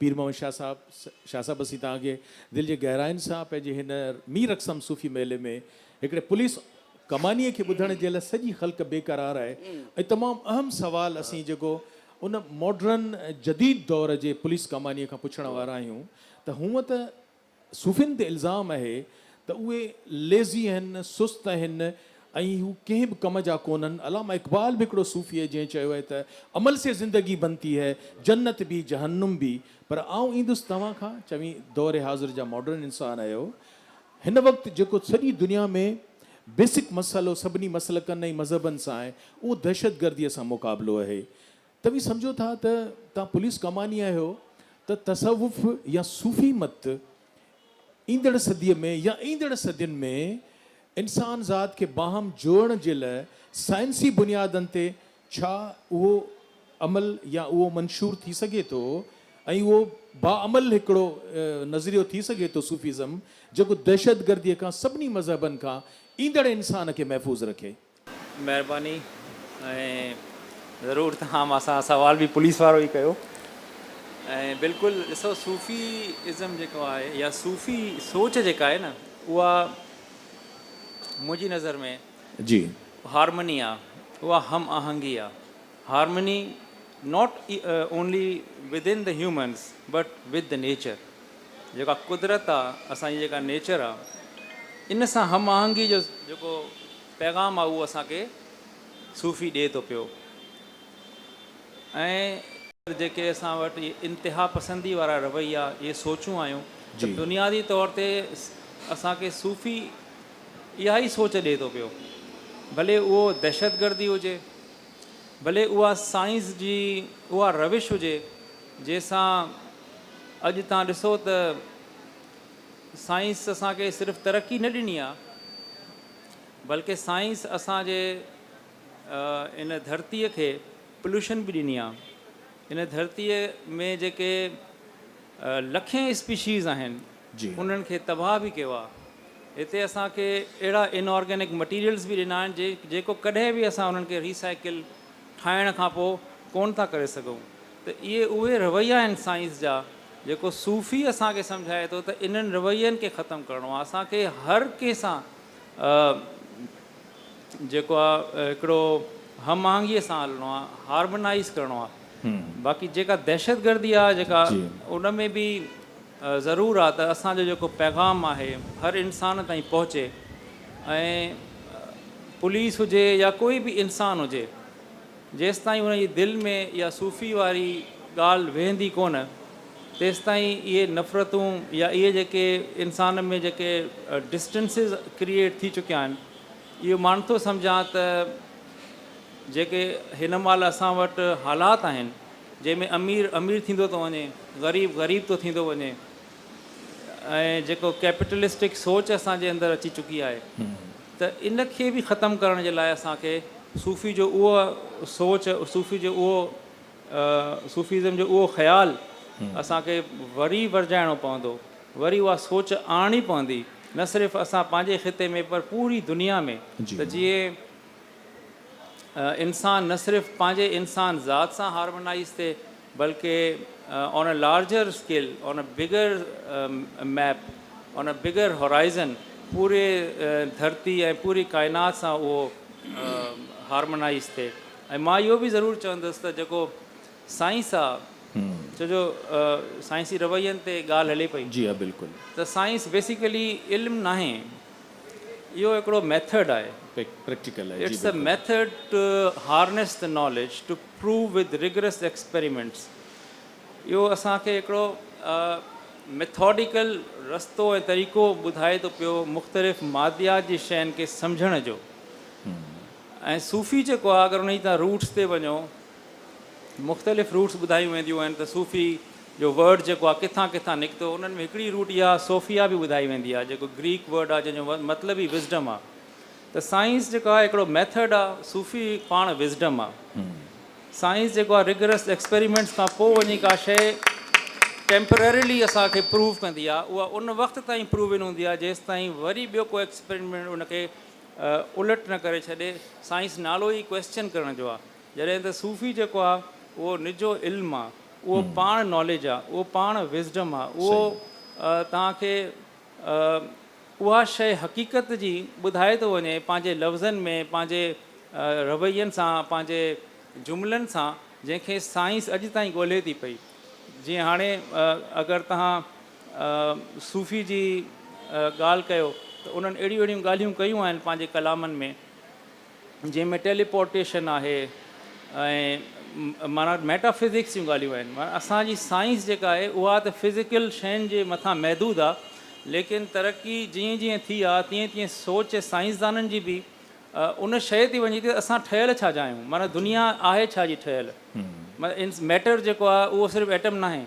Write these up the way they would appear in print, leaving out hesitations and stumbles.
پير محمد شاهه صاحب، شاهه صاحب اسين توهان کي دل جي گهراين سان پنهنجي هن مير اقسم صوفي ميلي ۾ هڪڙي پوليس ڪمانيء کي ٻڌڻ جي لاء سڄي خلق بيقرار آهي ۽ تمام اهم سوال اسين جيڪو ان ماڊرن جديد دور جي پوليس ڪمانيء کان پڇڻ وارا آهيون ته هونء ته صوفين تي الزام آهي ته اهي ليزي آهن، سست آهن ۽ هو ڪنهن به ڪم جا ڪونهن. علامه اقبال به هڪڙو صوفي آهي جنهن چيو آهي ته عمل سي زندگي بنتي هي، جنت ڀي جهنم ڀي. پر آئون ايندس توهان کان، چوين دور حاضر جا ماڊرن انسان آهيو. هن وقت جيڪو سڄي دنيا ۾ بيسڪ مسئلو سڀني مسلڪن ۽ مذهبن سان آهي اهو دهشتگرديء سان مقابلو آهي. توهين سمجهو ٿا ته توهان پوليس ڪماني آهيو ته تصوف يا صوفي مت ايندڙ صديء ۾ يا ايندڙ صدين ۾ انسان ذات کي باهم جوڙڻ جي لاء سائنسي بنيادن تي ڇا اهو عمل يا اهو منشور ٿي سگهي ٿو ۽ اهو باعمل هڪڙو نظريو ٿي سگهي ٿو صوفيزم جيڪو دهشتگرديء کان سڀني مذهبن کان ايندڙ انسان کي محفوظ رکي؟ مهرباني ۽ ضرور توهان مان سان سوال به پوليس وارو ئي ڪيو ۽ بلڪل ڏسو صوفي ازم جيڪو آهي يا صوفي سوچ جيڪا آهي نه اها منهنجي نظر ۾ جي هارمني آ اها هم آهنگي آ harmony not only within the humans but with the nature جيڪا قدرت آ اسان جي جيڪا نيچر آ ان سان هم آهنگي جو جيڪو پيغام آ اهو اسان کي صوفي ڏئي ٿو پيو ۽ جيڪي اسان وٽ اهي انتها پسندي وارا رويا اهي سوچون آيون ته بنيادي طور تي اسان کي صوفي اها ئي سوچ ڏئي ٿو پيو ڀلي اهو دهشتگردي هجي ڀلي اها سائنس جي اها روش هجي جنهن سان اڄ تان ڏسو ته سائنس اسان کي صرف ترقي نه ڏني آ بلڪه سائنس اسان جي ان ڌرتيء کي پوليوشن به ڏني آ. ان ڌرتيء ۾ جيڪي لکين اسپيشيز آهن انهن کي تباهه به ڪيو آ. هتي اسان کي اهڙا ان آرگينڪ مٽيريلز به ڏنا آهن جيڪو ڪڏهن به اسان انهن کي ريسائيڪل ٺاهڻ کان پوء ڪونه ٿا ڪري سگهون. ته اهي اهي رويا آهن سائنس جا جيڪو صوفي اسان کي سمجهائي ٿو ته انهن روين کي ختم ڪرڻو آهي اسان کي هر ڪنهن سان جيڪو آهي هڪڙو هم آهنگي سان هلڻو آهي هارمونائيز ڪرڻو آهي باقي جيڪا دهشتگردي آهي جيڪا ان ۾ به ضرور آهي ته اسان جو جيڪو پيغام آهي هر انسان تائين پهچي ۽ پوليس هجي يا ڪوئي به انسان هجي جيستائين ان جي دل ۾ اها صوفي واري ڳالهه ويهندي ڪونه، تيستائين اهي نفرتون يا اهي جيڪي انسان ۾ جيڪي ڊسٽنسز ڪريئيٽ ٿي چڪيا آهن، اهو مان نٿو سمجهان ته جيڪي هن مهل اسان وٽ حالات آهن، جنهن ۾ امير امير ٿيندو ٿو وڃي، غريب غريب ٿو ٿيندو وڃي ۽ جيڪو ڪيپيٽلسٽڪ سوچ اسان جي اندر اچي چڪي آهي ته ان کي به ختم ڪرڻ جي لاء اسان کي صوفي جو اهو سوچ، صوفي جو اهو صوفيزم جو اهو خيال اسان کي وري ورجائڻو پوندو، وري اها سوچ آڻڻي پوندي، نه صرف اسان پنهنجي خطي ۾ پر پوري دنيا ۾ ته جيئن انسان نه صرف پنهنجي انسان ذات سان هارمونائيز ٿئي بلڪه on a larger scale, on a bigger map, on a bigger horizon پوري ڌرتي ۽ پوري ڪائنات سان اهو هارمونائيز ٿئي ۽ مان اهو به ضرور چوندس ته جيڪو سائنس آ ڇو جو سائنسي روين تي ڳالهه هلي پئي جي ها بلڪل. ته سائنس بيسيڪلي علم ناهي اهو هڪڙو ميٿڊ آهي. پريڪٽيڪل آهي جي it's a بلڪل. Method to harness the knowledge to prove with rigorous experiments اهو اسان کي هڪڙو ميٿوڊيڪل رستو ۽ طريقو ٻڌائي ٿو پيو مختلف ماديات جي شين کي سمجهڻ جو ۽ صوفي جيڪو آهي اگر ان جي تان روٽس تي وڃو مختلف روٽس ٻڌايون وينديون آهن ته صوفي جو ورڊ جيڪو آهي ڪٿان ڪٿان نڪتو انهن ۾ هڪڙي روٽ اها صوفيا به ٻڌائي ويندي آهي جيڪو گريڪ ورڊ آهي جنهن جو مطلب ئي وزڊم آهي ته سائنس جيڪو آهي هڪڙو ميٿڊ آهي صوفي پاڻ وزڊم آهي سائنس جيڪو آهي رگرس ايڪسپيريمينٽس کان پوء وڃي ڪا شيء ٽيمپريرلي اسان کي پروو ڪندي آهي اها ان وقت تائين پروون هوندي آهي جيستائين وري ٻيو ڪو ايڪسپيريمينٽ ان کي الٽ نه ڪري ڇڏي. سائنس نالو ئي ڪويسچن ڪرڻ جو آهي جڏهن ته صوفي جيڪو آهي اهو نجو علم آهي. اهو پاڻ ناليج آهي، اهو پاڻ وزڊم آهي، اهو توهان کي اها شيء حقيقت جي ٻڌائي ٿو وڃي پنهنجي لفظن ۾، پنهنجي روين سان، پنهنجي جملن سان، جنهن کي سائنس اڄ تائين ڳولي ٿي پئي. جيئن هاڻي اگر توهان صوفي جي ڳالهه ڪيو ته انهن اهڙيون اهڙيون ڳالهيون ڪيون آهن پنهنجي ڪلامن ۾، جنهن ۾ ٽيليپورٽيشن آهي ۽ معنيٰ ميٽا فزڪس جون ڳالهيون آهن. معنيٰ اسان جي سائنس جيڪا آهي اها ته فزيڪل شين جي مٿان محدود آهي، ليڪن ترقي جيئن جيئن ٿي آهي تيئن تيئن سوچ سائنسدانن جي به ان شيء تي وڃي ٿي ته اسان ٺهيل ڇا جا آهيون، معنيٰ دنيا آهي ڇا جي ٺهيل. معنيٰ ميٽر جيڪو آهي اهو صرف ايٽم ناهي.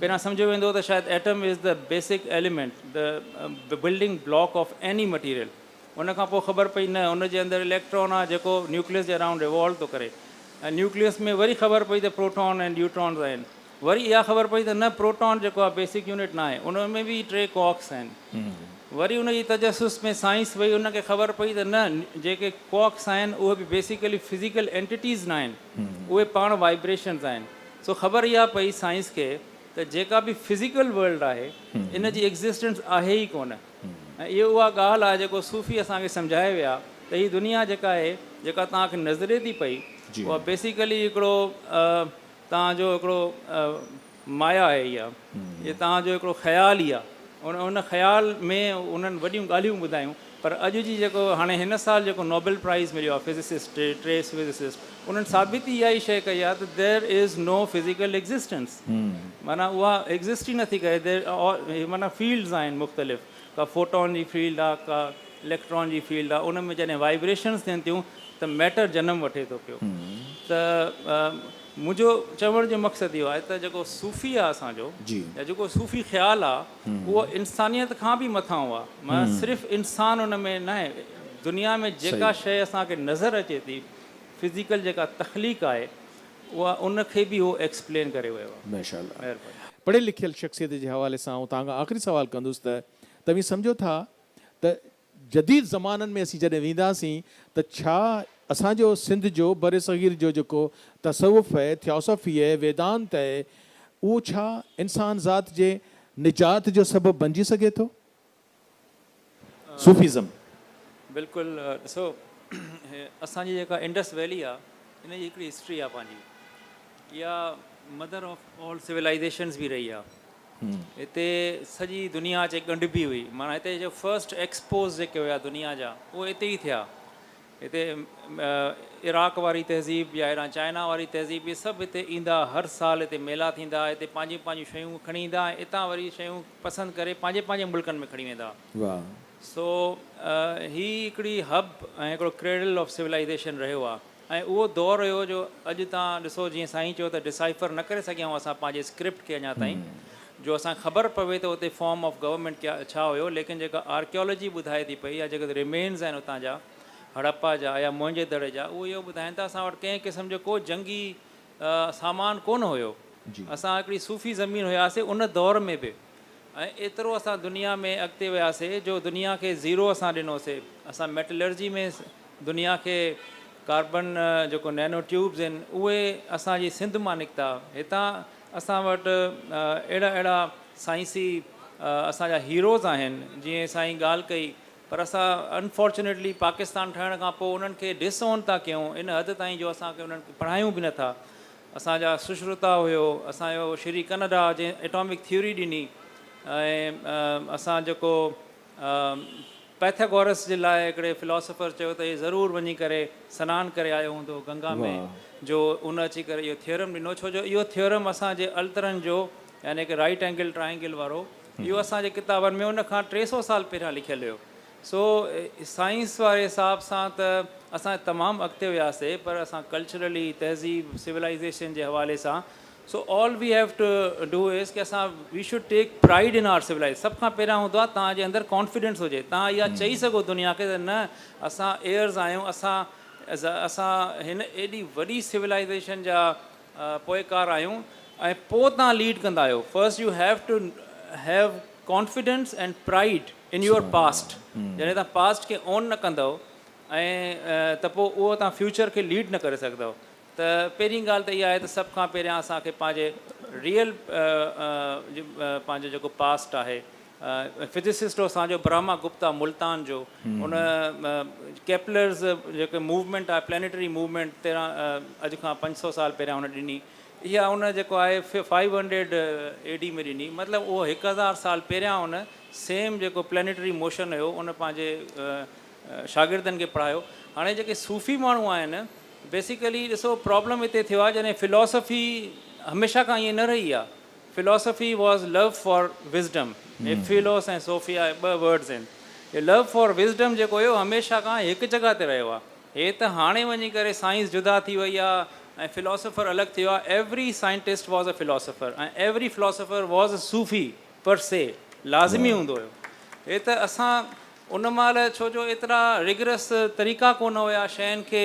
پهريان سمجهيو ويندو هو ته شايد atom is the basic element, the building block of any material. ان کان پوء خبر پئي نه ان جي اندر اليڪٽران آهي جيڪو نيوڪليس جي اراؤنڊ ريوالو ٿو ڪري ۽ نيوڪليس ۾ وري خبر پئي ته پروٽان ۽ نيوٽرانز آهن. وري اها خبر پئي ته نه پروٽان جيڪو آهي بيسڪ يونٽ ناهي ان ۾ به ٽي ڪوارڪس آهن. وري ان جي تجسس ۾ سائنس وئي ان کي خبر پئي ته نه جيڪي ڪوارڪس آهن اهي به بيسيڪلي فزيڪل اينٽيٽيز ناهن اهي پاڻ وائبريشنز آهن. سو خبر اها پئي سائنس کي ته جيڪا به فزيڪل ورلڊ آهي ان جي ايگزسٽنس آهي ئي ڪونه. ۽ اهو اها ڳالهه آهي جيڪو صوفي اسان کي سمجهائي ويا ته هي دنيا جيڪا آهي جيڪا توهان کي نظري ٿي پئي اها بيسيڪلي هڪڙو توهان جو هڪڙو مايا آهي اها هي توهان جو هڪڙو خيال ئي آهي. ان خيال ۾ انهن وڏيون ڳالهيون ٻڌايون پر اڄ جي جيڪو هاڻي هن سال جيڪو نوبل پرائز مليو آهي فزسسٽ ٽي فزسسٽ انهن ثابت ئي اها ئي شيء ڪئي آهي ته there is no physical existence معنيٰ اها ايگزسٽ ئي نٿي ڪري دير معنيٰ فيلڊز آهن مختلف ڪا فوٽون جي فيلڊ آهي ڪا اليڪٽران جي فيلڊ آهي ان ۾ جڏهن وائبريشنز ٿين ٿيون ته ميٽر جنم وٺي ٿو پيو ته منهنجو چوڻ جو مقصد اهو آهي ته جيڪو صوفي آهي اسان جو يا جيڪو صوفي خيال آهي اهو انسانيت کان به مٿانهون آهي معنيٰ صرف انسان ان ۾ ناهي دنيا ۾ جيڪا شيء اسان کي نظر اچي ٿي فزيڪل جيڪا تخليق آهي اها ان کي به هو ايڪسپلين ڪري ويو آهي. ماشاءالله. پڙهيل لکيل شخصيت جي حوالي سان آئون توهان کان آخري سوال ڪندس ته توهين سمجهو ٿا ته جديد زمانن ۾ اسين جڏهن وينداسين ته ڇا اسان جو سنڌ جو برصغير جو جيڪو تصوف اهي، ٿياسافي اهي، ويدانت اهي، اهو ڇا انسان ذات جي نجات جو سبب بنجي سگهي ٿو؟ صوفيزم. بلڪل ڏسو اسان جي جيڪا انڊس ويلي آ ان جي هڪڙي هسٽري آ پنهنجي اها مدر آف آل سولائيزيشنز به رهي آ هتي سڄي دنيا اچي ڳنڍبي هئي معنيٰ هتي جو فرسٽ ايڪسپوز جيڪي هيا دنيا جا اهي اتي ئي ٿيا هتي عراق واري تهذيب يا هيڏانهن چائنا واري تهذيب اهي سڀ هتي ايندا هر سال هتي ميلا ٿيندا هتي پنهنجيون پنهنجيون شيون کڻي ايندا ۽ اتان وري شيون پسند ڪري پنهنجي پنهنجي ملڪن ۾ کڻي ويندا سو هي هڪڙي هب ۽ هڪڙو ڪريڊل آف سولائيزيشن رهيو آهي ۽ اهو دور هيو جو اڄ توهان ڏسو جيئن سائين چيو ته ڊسائفر نه ڪري سگهيا آهيون اسان پنهنجي اسڪرپٽ کي اڃا تائين جو اسان کي خبر پوي ته اتي فارم آف گورنمينٽ ڪيا ڇا هيو ليڪن جيڪا آرڪيالاجي ٻڌائي ٿي پئي يا جيڪي ريمينز آهن اتان جا هڙپا جا يا موهن جي دڙي جا اهي اهو ٻڌائين ٿا اسان وٽ ڪنهن قسم جو ڪو جنگي سامان ڪونه هيو اسان هڪڙي صوفي زمين هياسي ان دور ۾ به ۽ ايترو اسان دنيا ۾ اڳتي وياسي جو دنيا کي زيرو اسان ڏنوسي اسان ميٽلرجي ۾ دنيا کي ڪاربن جيڪو نينو ٽيوبز آهن اهي اسان جي سنڌ مان نڪتا هتان اسان وٽ اهڙا اهڙا سائنسي اسان جا هيروز آهن جيئن سائين ڳالهه ڪئي پر اسان انفارچونيٽلي پاڪستان ٺهڻ کان پوء انهن کي ڊس اون ٿا ڪيون ان حد تائين جو اسان کي انهن کي پڙهايون به نٿا اسان جا سشرتا هيو اسان جو شري ڪنڊا جنهن ايٽامڪ ٿيوري ڏني ۽ اسان جيڪو پيٿاگورس جي لاء هڪڙي فلاسافر چيو ته هي ضرور وڃي ڪري سنان ڪري آيو هوندو گنگا ۾ جو ان اچي ڪري اهو ٿيورم ڏنو ڇو جو اهو ٿيورم اسان جي الترن جو يعني ڪه رائيٽ اينگل ٽرائنگل وارو اهو اسان جي ڪتابن ۾ ان کان 300 سال پهريان لکيل هيو سو سائنس واري حساب سان ته اسان تمام اڳتي وياسي پر اسان ڪلچرلي تهذيب سولائيزيشن جي حوالي سان so all we have to do is ڪي اسان we should take pride in our civilise سڀ کان پهريان هوندو آهي توهان جي اندر ڪانفيڊنس هجي توهان اها چئي سگهو دنيا کي ته نه اسان ايئرز آهيون اسان اسان هن ايڏي وڏي سولائيزيشن جا پوئڪار آهيون ۽ پوء توهان ليڊ ڪندا آهيو first you have to have confidence and pride in your past جڏهن توهان پاسٽ کي اون نه ڪندؤ ۽ ته پوء اهو توهان فيوچر کي ليڊ نه ڪري سگهندؤ. ته پهرين ڳالهه ته اها آهي ته سڀ کان پهريان اسان کي پنهنجي ريئل پنهنجو جيڪو پاسٽ آهي، فزسسٽ هو اسان جو برهما گپتا ملتان جو، ان ڪيپلرز جيڪي موومينٽ آهي، پلانيٽري موومينٽ، 13 اڄ کان 500 سال پهريان هن ڏني. اها ان جيڪو آهي 500 اي ڊي ۾ ڏني، مطلب اهو 1000 سال پهريان ان سيم جيڪو پلانيٽري موشن هيو ان پنهنجي شاگردن کي پڙهايو. هاڻي جيڪي صوفي ماڻهو آهن، بيسيڪلي ڏسو پرابلم هتي ٿيو آهي، جڏهن فلاسفي هميشه کان ائين نه رهي آهي. Philosophy was love for wisdom. He fellows ۽ صوفيا ٻه ورڊز آهن. هي لو فار وزڊم جيڪو هيو هميشه کان هڪ جڳهه تي رهيو آهي. هي ته هاڻي وڃي ڪري سائنس جدا ٿي وئي آهي ۽ فلاسفر الڳ ٿي ويو آهي. Every scientist was a philosopher ۽ every philosopher was a Sufi per se, لازمي هوندو هيو. هي ته اسان ان مهل ڇو جو ايترا رگرس طريقا ڪونه هيا شين کي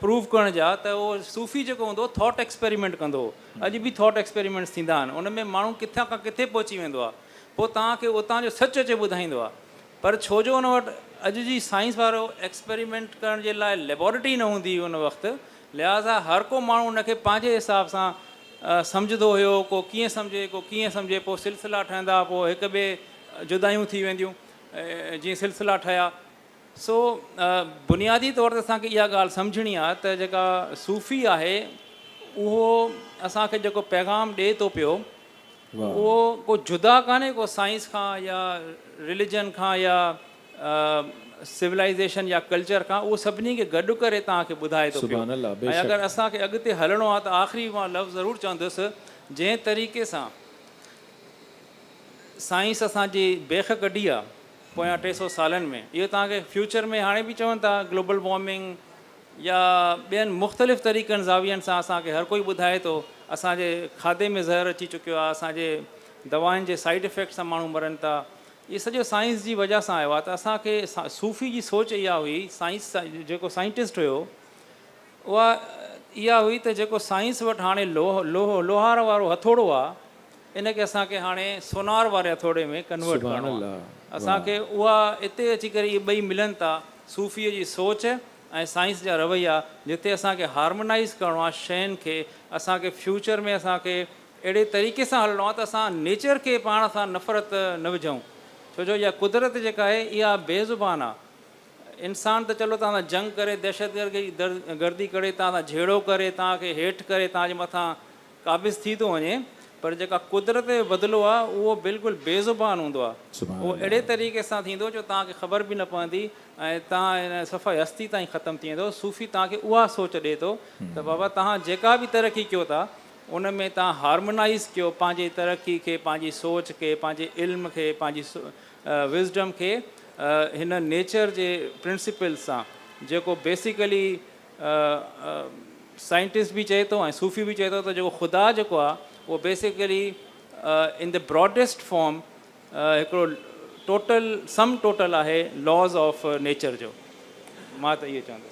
پروف ڪرڻ جا، ته اهو صوفي جيڪو هوندو هو ٿاٽ ايڪسپيريمينٽ ڪندو هو. اڄ به ٿاٽ ايڪسپيريمينٽس ٿيندا آهن، ان ۾ ماڻهو ڪٿان کان ڪٿي پهچي ويندو آهي، پوء توهان کي اتان جو سچ اچي ٻڌائيندو آهي. پر ڇو جو ان وٽ اڄ جي سائنس وارو ايڪسپيريمينٽ ڪرڻ جي لاء ليبارٽري نه هوندي هئي ان وقت، لهٰذا هر ڪو ماڻهو ان کي پنهنجي حساب سان سمجهندو هيو، ڪو ڪيئن سمجهي ڪو ڪيئن سمجهي، پوء سلسلا ٺهندا، پوء هڪ ٻئي جدايون ٿي وينديون جيئن سلسلا ٺهيا. سو بنيادي طور تي اسان کي اها ڳالهه سمجهڻي آهي ته جيڪا صوفي آهي اهو اسان کي جيڪو پيغام ڏئي ٿو پيو اهو ڪو جدا ڪانهي ڪو سائنس کان يا رليجن کان يا سولائيزيشن يا ڪلچر کان، اهو سڀني کي گڏ ڪري توهان کي ٻڌائي ٿو پيو. ۽ اگر اسان کي اڳتي هلڻو آهي ته آخري مان لفظ ضرور چوندس، جنهن طريقي سان سائنس اسان جي بيخ ڪڍي آهي پويان 300 سالن ۾، اهو توهان کي فيوچر ۾ هاڻي به چون ٿا گلوبل وارمنگ يا ٻين مختلف طريقن زاوين سان اسان کي هر ڪوئي ٻڌائي ٿو، اسان جي کاڌي ۾ زهر اچي چڪيو آهي، اسان جي دوائن جي سائيڊ افيڪٽ سان ماڻهو مرن ٿا، اهي سڄو سائنس جي وجه سان آيو آهي. ته اسان کي صوفي جي سوچ اها هئي، سائنس جيڪو سائنٽسٽ هيو اها اها هئي ته جيڪو سائنس وٽ هاڻي لوهه لوهه لوهار وارو هٿوڙو آهي ان کي اسان کي هاڻي سونار واري هٿوڙي ۾ ڪنورٽ ڪرڻو آهي. اسان کي اها اتي اچي ڪري اهي ٻئي ملن ٿا، صوفيء جي سوچ ۽ سائنس جا رويا، جتي اسان کي هارمونائيز ڪرڻو آهي شين کي. اسان کي فيوچر ۾ اسان کي اهڙي طريقي سان هلڻو آهي ته اسان نيچر کي پاڻ سان نفرت نه وجهون، ڇو جو اها قدرت جيڪا آهي اها بي زبان آهي. انسان ته چلو توهان سان جنگ ڪري، دهشتگردي ڪري، توهان سان جهيڙو ڪري، توهان کي هيٺ ڪري، توهان جي مٿان قابض ٿي ٿو وڃي، پر جيڪا قدرت جو بدلو آهي اهو بلڪل بي زبان هوندو آهي. اهو اهڙي طريقي سان ٿيندو جو توهان کي خبر به نه پوندي ۽ توهان ان صفحه هستي تائين ختم ٿي ويندو. صوفي توهان کي اها سوچ ڏئي ٿو ته بابا توهان جيڪا به ترقي ڪيو ٿا ان ۾ توهان هارمونائيز ڪيو پنهنجي ترقي کي، پنهنجي سوچ کي، پنهنجي علم کي، پنهنجي وزڊم کي هن نيچر جي پرنسپلز سان، جيڪو بيسيڪلي سائنٽسٽ به چئي ٿو ۽ صوفي به چئي ٿو ته جيڪو خدا جيڪو آهي اهو basically in the broadest form هڪڙو ٽوٽل سم ٽوٽل آهي لاز آف نيچر جو. مان ته اهو چوندس.